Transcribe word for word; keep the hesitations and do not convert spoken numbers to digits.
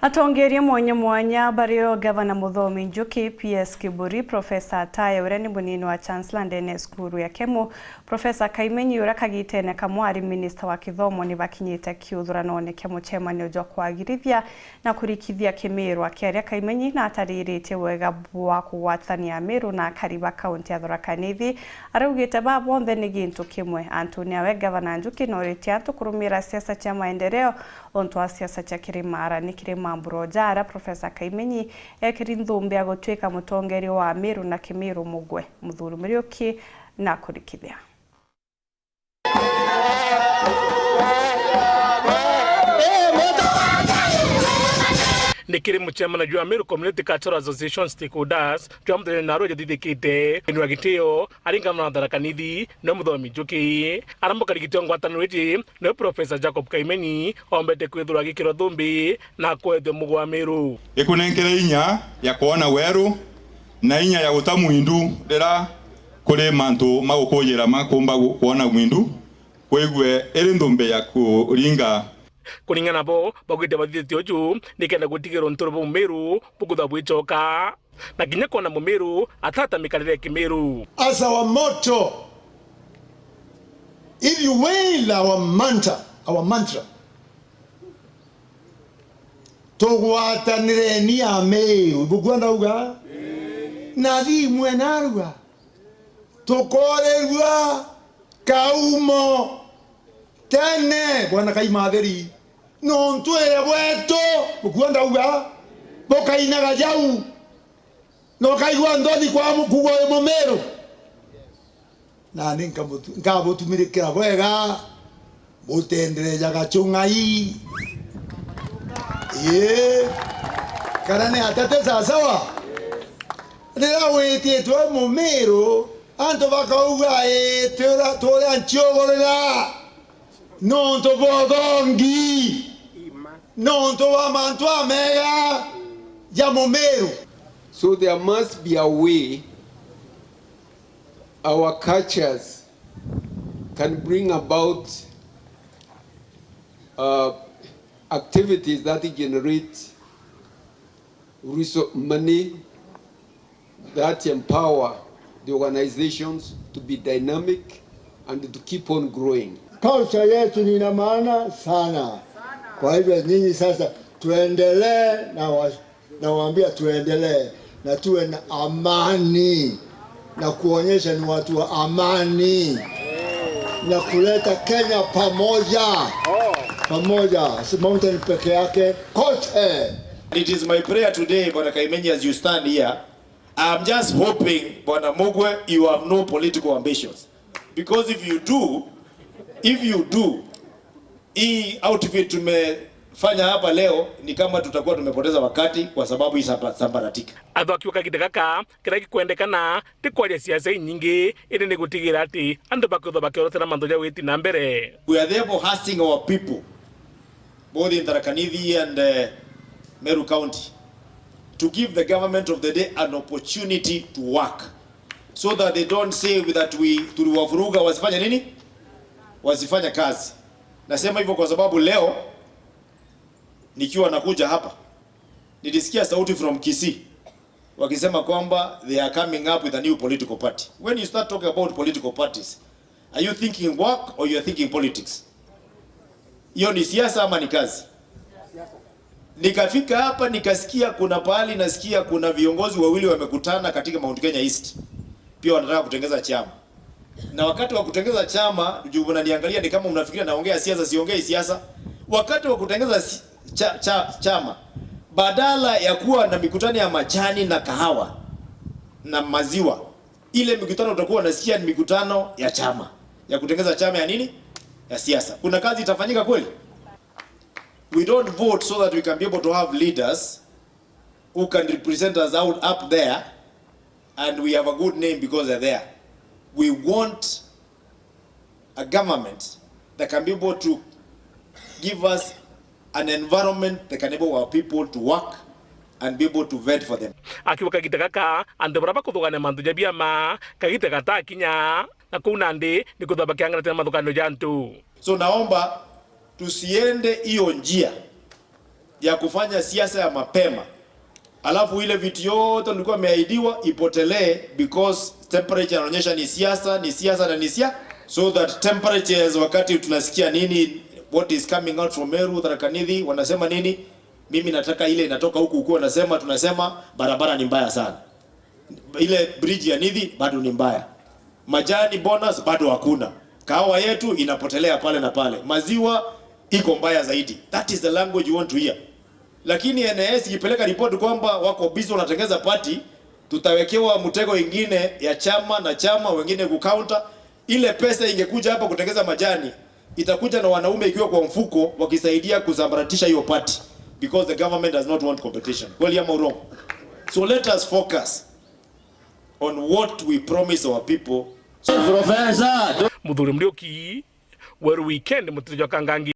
Atongeria mwanya mwanya bario Gavana Muthomi Njuki, P S Kiburi, Professor Ataya uria ni munini wa Chancellor ndene ya cukuru ya Kemu, Professor Kaimenyi uria kagitene kamwe ari minista wa kithomo ni bakinyite kiuthuranone kia mucemanio jwa kwagirithia na kurikithia Kimiru. Akiaria Kaimenyi na atariritie wega bwa kugwatania Amiru na akari ba kaunti ya Tharaka Nithi, araugite ba bonthe ni gintu kimwe. Antu ni awe Gavana Njuki noritie antu kurumira siasa cia maendeleo untu wa siasa cia kirimara ni kiri mamburo ja aria Professor Kaimenyi ekiri nthumbi ya gutuika mutongeria wa Amiru na Kimiru mugwe. Muthuri Muriuki na kurikithia. Ni kiri mucemanio jwa Meru Community Cultural Association stakeholders jwa muthenya narua jathithikite. Inwa gitio ari ngavana wa Tharaka Nithi, no Muthomi Njuki. Arambo karigitio ngwataniro iji, no Professor Jacob Kaimenyi, ombete kwithirwa agikirwa thumbi na kwethwe mugwa Meru. Ikunenkere inya ya kwona weru na inya ya guta mwindu rira kuri mantu magukujira makumba gu-, kwona mwindu, kwigue iri nthumbi ya kuringa. Kuringana nabo, baugite bathithitie uju nikenda gutigirwa unturo bwa Mumiru bukutha bwicoka, na kinya kwona Mumiru atata mikarire ya Kimiru. As our motto, if you will our mantra, our mantra, tugwatanireni Amiru. Bukua ndauga? Na thimwe narua. Tukoorerua kaumo tene, bwana Kaimatheri, nontu ire bwetu, bukua ndauga, bukainaga jau, na ukaigua nthoni kwa mu-, kugwa wi Mumiru. Nani nkamutu-, nkabutumirikira bwega. Butenderejaga chung'ai. Ii. Kana ni atate sasawa? Riria wititwe Mumiru, antu bakauga, ii, turia, turia nchiugurira, nontu bwa uthongi, nontu bwa mantu amega ja Mumiru. So there must be a way our cultures can bring about, uh, activities that generate resou-, money, that empower the organizations to be dynamic and to keep on growing. Culture yetu ni ina maana sana. Kwa hivyo nyinyi sasa tuendelee na wa-, Nawaambia tuendelee na tuwe na amani na kuonyesha ni watu wa amani na kuleta Kenya pamoja. Pamoja, si mountain peke yake, kote. It is my prayer today, Bwana Kaimenyi, as you stand here, I'm just hoping, Bwana Mugwe, you have no political ambitions. Because if you do, if you do, hii outfit tumefanya hapa leo ni kama tutakuwa tumepoteza wakati kwa sababu hii samba-, sambaratika. Atho akiuga kagita gaka kiria gikwendekana ti kwaria siasa inyingi, indi ni gutigira ati antu bakwithwa bakiorotera mantu ja witi na mbere. We are therefore asking our people, both in Tharaka Nithi and, uh, Meru County, to give the government of the day an opportunity to work, so that they don't say that we, tuliwavuruga, wasifanye nini? Wasifanye kazi. Nasema hivyo kwa sababu leo nikiwa nakuja hapa, nilisikia sauti from Kisii wakisema kwamba they are coming up with a new political party. When you start talking about political parties, are you thinking work or you are thinking politics? Hiyo ni siasa ama ni kazi? Nikafika hapa nikasikia kuna pahali, nasikia kuna viongozi wawili wamekutana katika Mount Kenya East. Pia wanataka kutengeza chama. Na wakati wa kutengeza chama, juu mnaniangalia ni kama mnafikiria naongea siasa, siongei siasa. Wakati wa kutengeza si-, cha-, cha-, chama, badala ya kuwa na mikutano ya majani na kahawa na maziwa, ile mikutano utakuwa unasikia ni mikutano ya chama, ya kutengeza chama ya nini? Ya siasa. Kuna kazi itafanyika kweli? We don't vote so that we can be able to have leaders who can represent us out up there and we have a good name because they're there. We want a government that can be able to give us an environment that can enable our people to work and be able to vent for them. Akiuga kagita gaka, antu baria bakuthugania mantu ja biama, kagita gatakinya, na kuu nandi ni kuthwa bakiangaratira mathuganio ja antu. So naomba tusiende hiyo njia. ya kufanya siasa ya mapema, alafu ile vitu yote ulikuwa umeahidiwa ipotelee, because temperature inaonyesha ni siasa, ni siasa na ni siasa, so that temperatures, wakati tunasikia nini, what is coming out from Meru, Tharaka Nithi, wanasema nini, mimi nataka ile inatoka huku, ukiwa wanasema, tunasema barabara ni mbaya sana, ile bridge ya Nithi bado ni mbaya, majani bonus bado hakuna, kahawa yetu inapotelea pale na pale, maziwa iko mbaya zaidi. That is the language you want to hear. Lakini N I S ikipeleka ripoti kwamba wako busy wanatengeza party, tutawekewa mtego ingine ya chama na chama, wengine kucounter. Ile pesa ingekuja hapa kutengeza majani, itakuja na wanaume ikiwa kwa mfuko wakisaidia kusambaratisha hiyo party, because the government does not want competition. Kweli ama urongo? So let us focus on what we promise our people. Professor. Muthuri Muriuki, Weru Weekend, Mutiri jwa Kangangi.